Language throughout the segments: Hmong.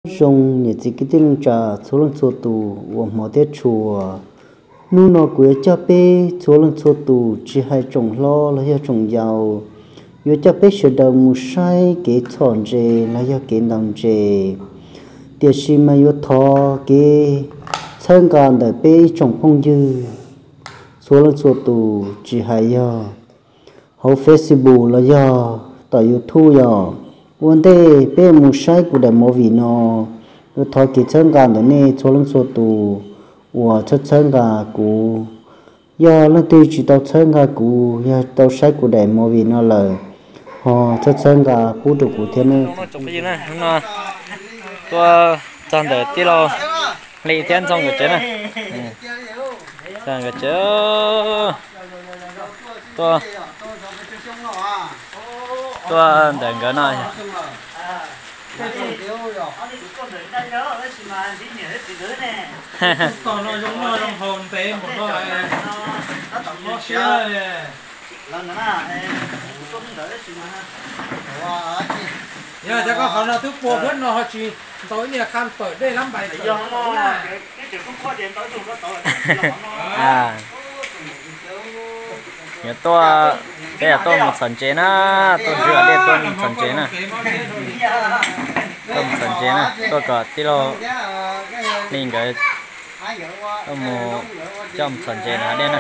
Zoo niam txiv kwv tij neej tsa txhua leej txhua tus uas hmov thiab tshua, hnub no kuv yuav coj peb txhua leej txhua tus tsis hais tsoom hlob los yog tsoom yau, yuav coj peb sawv daws mus saib kev txhom ntses los yog kev ntaus ntses. Tiam sis mas yuav thov kev txhawb nqa ntawm peb ib tsoom phooj ywg txhua leej txhua tus, tsis hais yog hauv Facebook los yog tom YouTube yom. Ua ntej peb mus saib kuv daim movie no, yuav thov kev txhawb nqa ntawm nej txhua leej txhua tus uas txhawb txhawb nqa kuv. Yog leej twg tsis tau txhawb nqa kuv, yog tau saib kuv daim movie no lawm, ho txhawb txhawb nqa pub rau kuv thiab nawb. Tuaj txog ntawm tij laug Hli thiab Ntxhoo nkawd tsev na. Txog nkawd tsev, tuaj, tuaj ntawm nkawd no. Yog cov koj qhov no twb pua thiab no ho tsis ntaus ib niag qha pawm dej lab npais. Yuav tuaj, peb yuav tuaj mus txhom ntses na, tuaj ntsib dej tuaj mus txhom ntses na. Tuaj mus txhom ntses na, tuaj kom tij laug Hli nkawd tuaj mus, coj mus txhom ntses na dej na.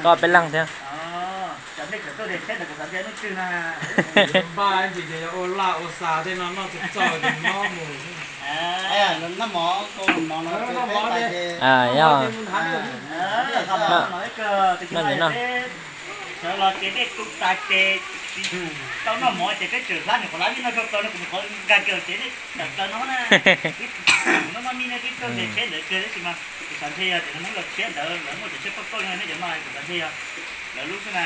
Koj peb leeg thiab. Yog, noj no. Sawv los ces dej tu tas ces tsis tau noj mov ces peb tseem hlab nws qhov lab vij noj kawg plaws no, kuv qhov nkag kiag ces dej tawm plaws no na. Noj mov mij no twb tau ntes tsheb ntawd kiag tab sis mas kuv xav ntshe yog tias nws muab los tshiab ntawd lawv muaj cov tshiab poj koj li no nej cov no kuv xav ntshe yog lawv lub xwb na.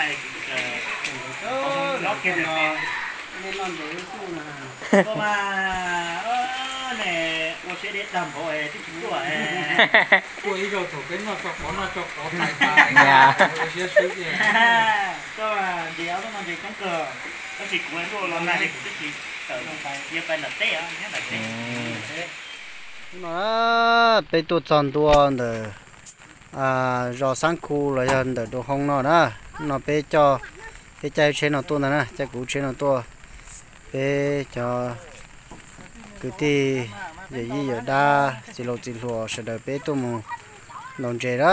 Kuv tseem nyob kiag ntawd. Koj mas, ne, ua siab deb dag npaum twb tsis tuaj. Tuaj ib zaug thaum peb noj tso pov noj tso pov tas tas, ua siab swb. Koj mas ntes ob lub no ntes coob kawg, tab sis kuv tuaj los nag ces kuv twb tsis tawm, yog pais nram teb, nyob nram teb. Hnub no peb tuaj txog ntua ntawm zos Xab Khu los yog ntawm Dua Hoo no na. Hnub no peb coj, peb caij tsheb no tuaj ntag na, caij kuv tsheb no tuaj. Peb cov kwv tij yawm yij yawm dab txiv laus txiv hluas sawv daws peb tuaj mus ntaus ntses na.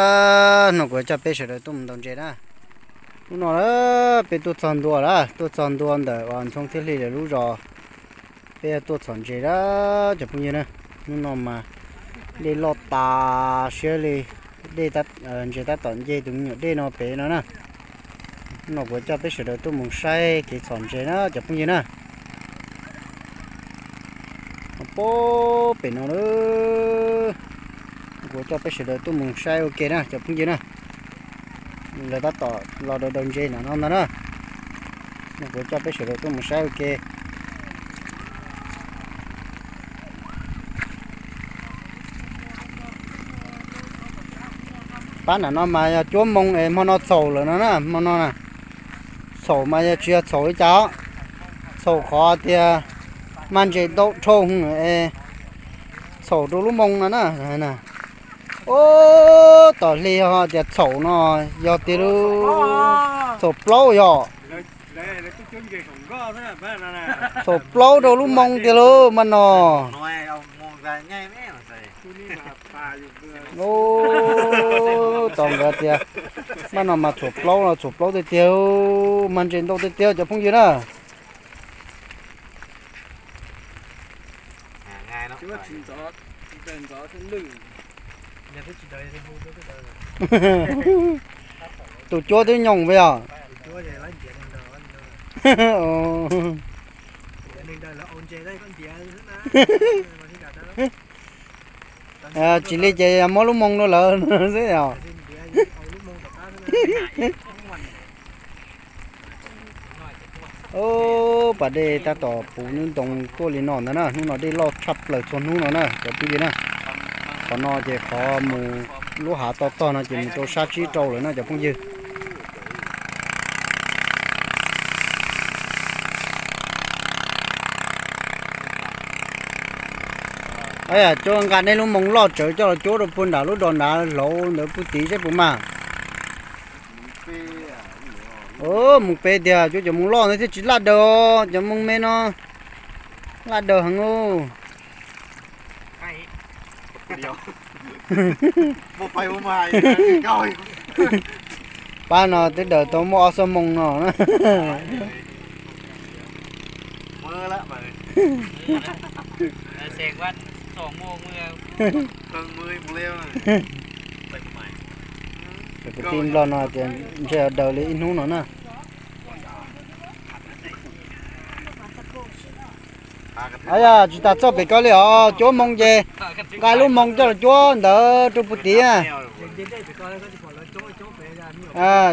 Hnub no kuv coj peb sawv daws tuaj mus ntaus ntses na. Hnub no peb tuaj txog ntua lawm, tuaj txog ntua ntawm uas Ntxhoo thiab Hli lawv lub zos. Peb tuaj txhom ntses na cov phooj ywg na. Hnub no mas dej loj tas siab li, dej, ntses tab tom nce tus me nyuam dej no pem no na. Hnub no kuv coj peb sawv daws tuaj mus saib kev txhom ntses na cov phooj ywg na. Pem no, kuv coj peb sawv daws tuaj mus saib ua ke na cov phooj ywg na. Lawv tab tom los daus daus ntses no ntag na. Kuv coj peb sawv daws tuaj mus saib ua ke. Pab nram no mas yog cuab moo es hmo no txhaum lawm no na, hmo no na. Txhaum mas yog tsis yog txhaum li cas, txhaum qhov tias maj ntses ntau dhau es txhaum rau lub moo no na. Ub, tom hli ho tias txhaum no yog tias lub, txhaum plaub yog. Txhaum plaub rau lub moo tiag lauj maj no. Ub, tos nkawd tias maj no mas txhaum plaub no, txhaum plaub tiag tiag, maj ntses ntau tiag tiag cov phooj ywg na. Tus cuab twb nyoos peb yog. Tsis li ces muab lub moo rau lawv xwb yog. Ub, pas dej tab tom puv ntoo tuaj li no ntag na, hnub no dej loj tshaj plaws txhua hnub no na cov phooj ywg na. Qhov no ces qhov mus lub hav to tog no ces mus rau sab tsib rau lawm na cov phooj ywg. Yog cuab nqa nej lub moo loj tsawv coj los cuab rau puag nram lub dos nrad hlau ntawd puag tid seb puas mag. Mus pem tiag, cuab cov moo loj ntawd thiaj tsis laj daws, cov moo me no laj daws heev. Pab no twb daws tau muaj ob xuab moo no. Kwv tij Nplog no tias ntshe daws li ib hnub no na. Yog tsis tas txog pem ko li os, cuab moo ces nqa lub moo coj los cuab ntawd rau puag tid.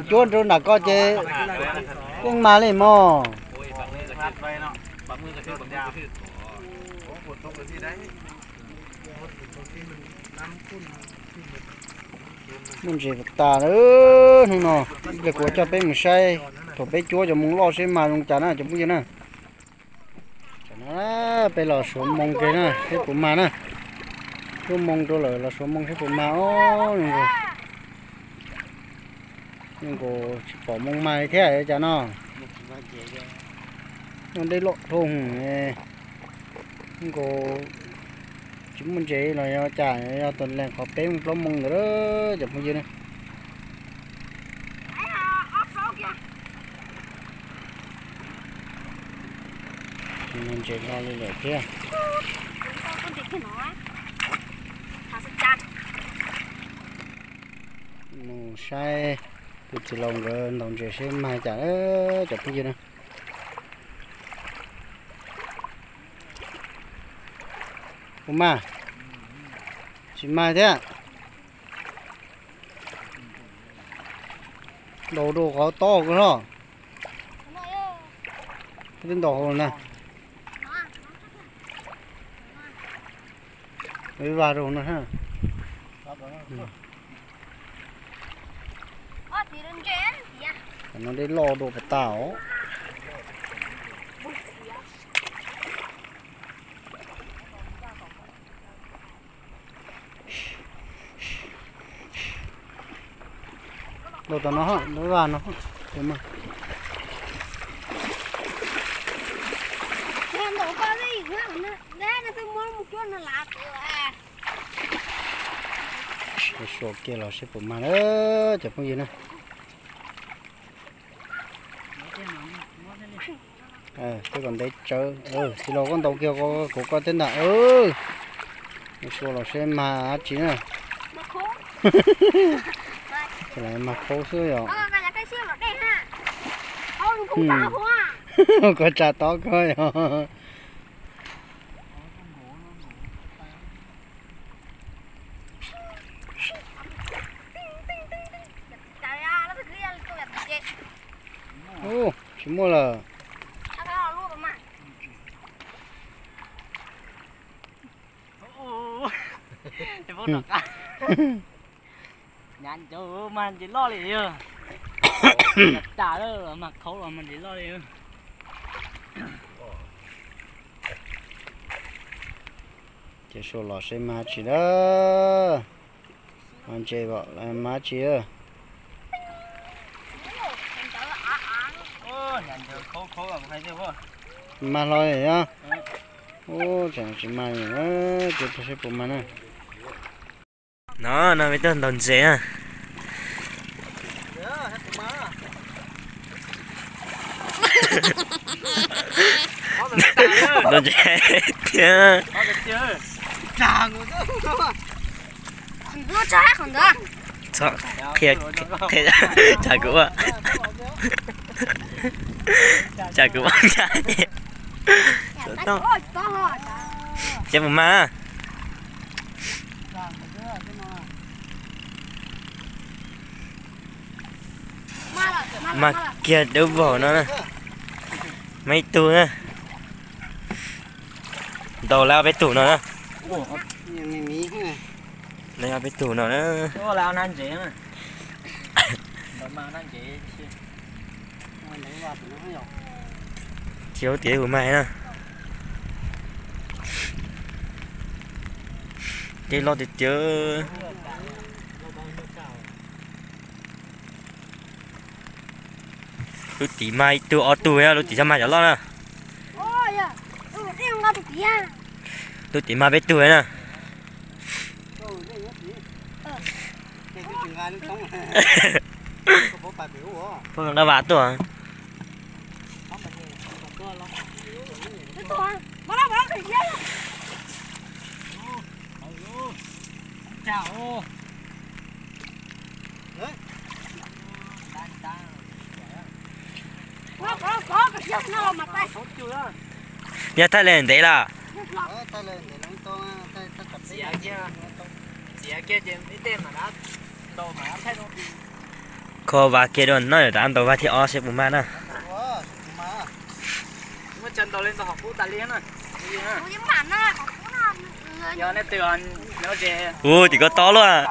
Cuab rau nram ko ces yeej mag li mog. Muaj ntses tas lawm hnub no, ib pliag kuv coj peb mus saib thaum peb cuab cov moo loj seb mag zoo cas na cov phooj ywg na. Tam no peb los suav moo ke na seb puas mag na. Cuab moo rau lawm los suav moo seb puas mag os. Zoo nkaus tsis pom moo mag li thiab cas no. Muaj dej loj dhau, zoo nkaus tsis muaj ntses los yog cas, yog tus leeg qhov peb mus plaub moo ntawd cov phooj ywg na. Tsis muaj ntses hlo li lawm thiab. Mus saib tus txiv laus nkawd ntaus ntses seb mag cas cov phooj ywg na. Puas mag? Tsis mag thiab. Ntaus rau qhov tob kawg hlo. Twb ntaus hauv na. Vaj rau no. Tam no dej loj dua pas tas os. Ntaus tom no, ntaus vaj no. Suav kiag los seb puas mag na cov phooj ywg na. Tej kom ntev tsawv, txiv laus koj ntaus kiag kuv koj thiab ntag. Sua los seb mag dab tsi na. Mag khaub xwb yom. Koj tsa tob koj yog. Ub, tsis muaj lawm. Nyav ncaws mas ntses loj li yog. Tas lawm mas khaub los mas ntses loj li. Ces sua los seb mag dab tsi lawm. Ntses mas dab tsi. Mag hlo li os. Ub, tseem tsis mag li, ces seb puas mag na. No no peb tuaj ntaus ntses na. Ntaus ntses thiab. Txhob qhia, qhia, tsa kuv ua, tsa kuv ua tsa. Seb puas mag. Mag kiag dawb vog no na. Mag ib tug na. Ntaus lawv ob peb tug no na. Lawv ob peb tug no na. Tsis hauv tias hu mag na. Dej loj tiag tiag. Lub tim mas ib tug ob tug, lub tim sab mas cov loj na. Lub tim mas peb tug na. Nqa vas tuaj. Yog thaij li ntev lawm. Kho vas kiag dua no, rov ntaus vas thiab ob seb puas mag na. Ua tim ko tob luaj.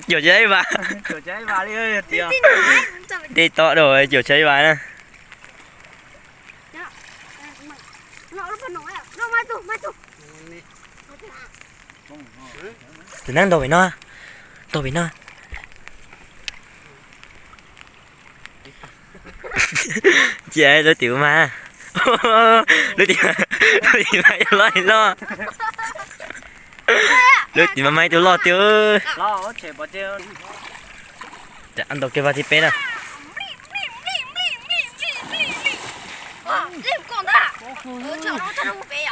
Cuam tsis tau ib vas. Dej tob dua cuam tsis tau ib vas na. Tus neeg ntaus pem no, ntaus pem no. Cia lub tim mas, lub tim, lub tim mas loj loj. Lub tim mas mas ib tug loj tiag. Ntaus kiag vas thib peb na.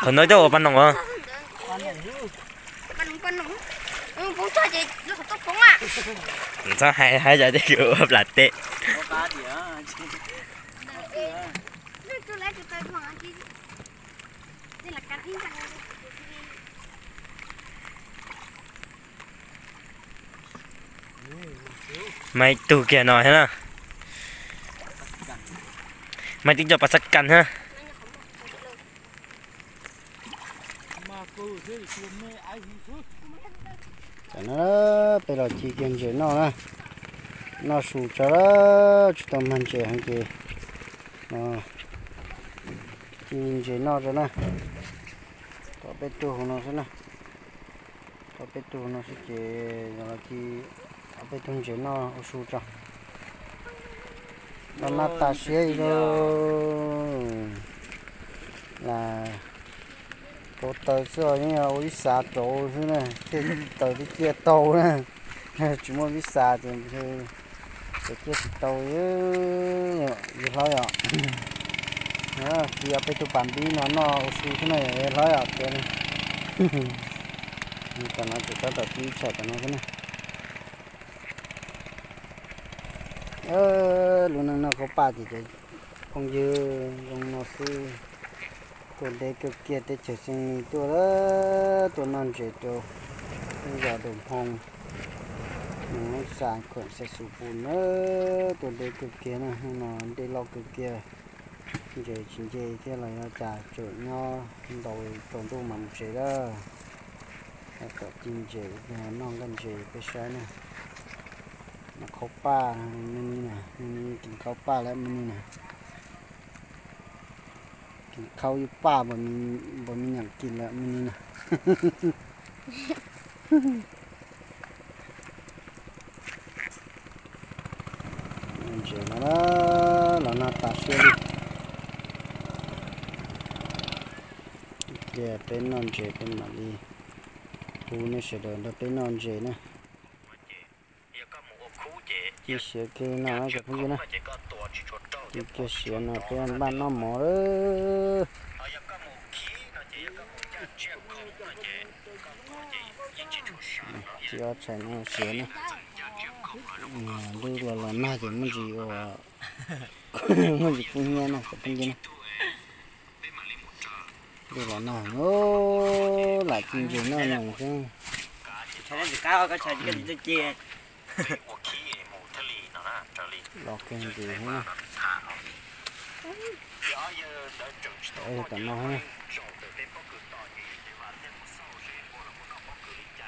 Qhov no coj ua pab noog os. Txhob hais hais cas tej kws ua plam teb. Mas ib tug kiag no thiab na. Mas twb coj pas xab kas thiab. Tam no peb los ci kiag ntses noj na. Noj su tso, tsis tau mag ntses heev ces ci ntses noj tso na. Tom peb tug hauv no xwb na. Tom peb tug hauv no xwb ces yog los ci peb tug ntses noj ua su tso. Los nag tas siab li lauj. Lam rauv taws xwb os, yeej yog ua ib xav rauv xwb na, thiaj taws thiaj ciaj tau na. Tsis muaj ib xav ces taws ciaj tsis tau. Yawg hlob yom, ci peb tug pas npib no noj ua su xwb na yawg hlob yom. Tam no ces tab tom ci ib tsham tam no xwb na. Lub neej noj khaub paj ces cov phooj ywg zoo no xwb. Tuaj deb kawg kiag teb chaws Xeev Mis tuaj, tuaj noj ntses rau lub zos Dum Hmoo, Moos Xas, Khuam Xais Xus Pus na. Tuaj deb kawg kiag na, hnub no dej loj kawg kiag. Ntses tsis nce thiab los yog cas tseem nyob ntaus tsaus ntuj mas mus tsev lawm. Tab tom ci ntses noj nqaij ntses peb saib na. Noj khaub paj me ni na, me ni kis khaub paj lawm me ni na. Kis khaub ib paj npaum me nyuam kis lawm me ni na. Ntses no los nag tas siab li. Cia peb noj ntses peb mam li hu nej sawv daws nrog peb noj ntses na. Ci siav kiag no cov phooj ywg na. Ci kiag siav no peb npaj noj mov lawm. Ci ob tshais no siav na. Lub los los nag ces muaj ntsis ua, muaj ntsis kub hnyiab na cov phooj ywg na. Lub los nag, lam ci ntses noj nyoos xwb. Los kiag ntses na. Tom no na.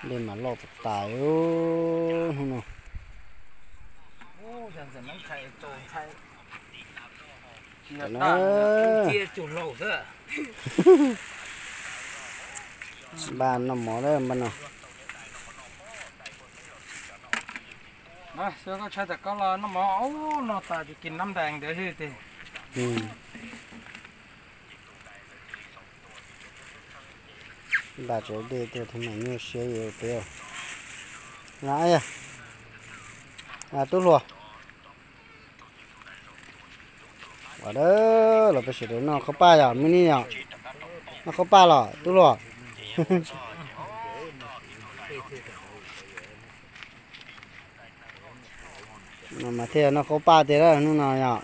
Dej mas loj tas tas hnub no. Npaj noj mov lawm npaj no. Koj tshaj tam koj los noj mov, noj tas ces kis nab ntees ntawd xwb tiag. Npaj tsev dej tuaj thaum no nyuaj siab yuav peb. Tub hluas, ua dab los peb sawv daws noj qhaub paj yom, me nij yom. Noj qhaub paj los tub hluas. No mas thiaj noj qhaub paj tiag hnub no yom.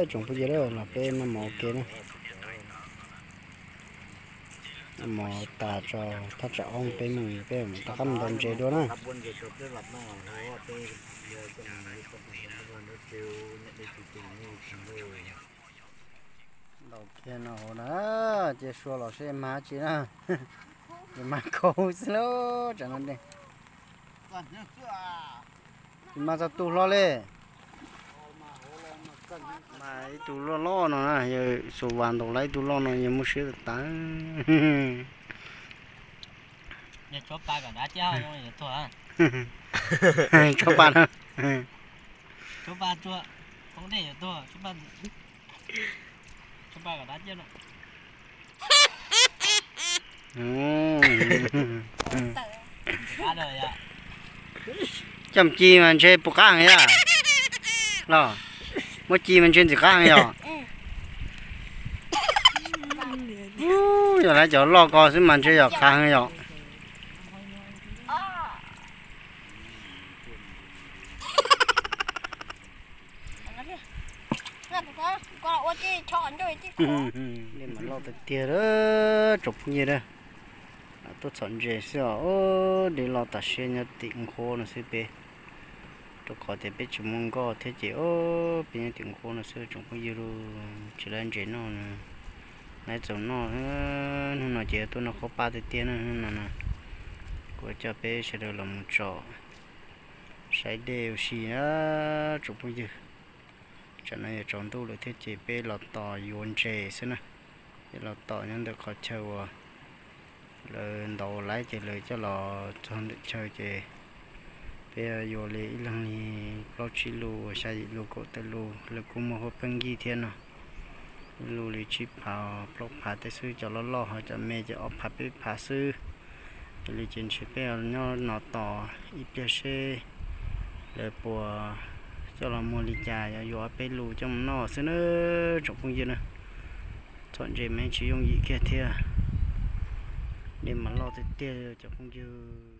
Tsoom phooj ywg, los peb noj mov ua ke na. Noj mov tas tso, thaj tsam ob peb moos peb mam rov qab mus ntaus ntses dua na. Ntaus kiag no hauv na, cia sua los seb mag tsi na. Ces mag khau xwb lauj, tsam no ne. Tsis mag txog tus hlo li. Mas ib tug loj loj no na, yawg Xus Vas ntaus lawm ib tug loj no yawg muaj siab tas tas. Tshuab pa na. Coj mus ci mas ntshe puas qab heev yom? Los muab ci mas ntshe ntxim qab heev yom? Yog lawv cov loj ko xwb mas ntshe yog qab heev yom? Dej mas loj tiag tiag, tsoom phooj ywg na. Tuaj txhom ntses xwb os, dej loj tas siab nyob tim nqhuab no xwb peb. Rau qhov tias peb tsis muaj nkoj thiab ces peb nyob tim nqhuab no xwb tsoom phooj ywg, tsis lab ntses noj na. Nai txaus noj, hnub no ces tuaj noj qhaub paj tiag tiag na hnub no na. Kuv coj peb sawv daws los mus tsom saib dej ua si na tsoom phooj ywg. Tsam no yuav tsaus ntuj lawm thiab ces peb los tos yuav ntses xwb na. Peb los tos nyob ntawm qhov chaw uas lawv ntaus laib ces lawv coj los txog ntawm chaw ces peb yuav li ib leeg li plaub tsib lus, xya yim lus, kaum tawm lus, lawv kuj muaj huab pheej yig thiab no. Ib lus li tsib phav plaub phav tej xwb, cov loj loj ho cov me ces ob phav peb phav xwb. Yog li ces ntshe peb nyob no tos ib pliag seb lawv puas coj los muag li cas, yuav yuav ob peb lus coj mus noj xwb na tsoom phooj ywg na. Txhom ntses mas tsis yooj yim kiag thiab. Dej mas loj tiag tiag cov phooj ywg.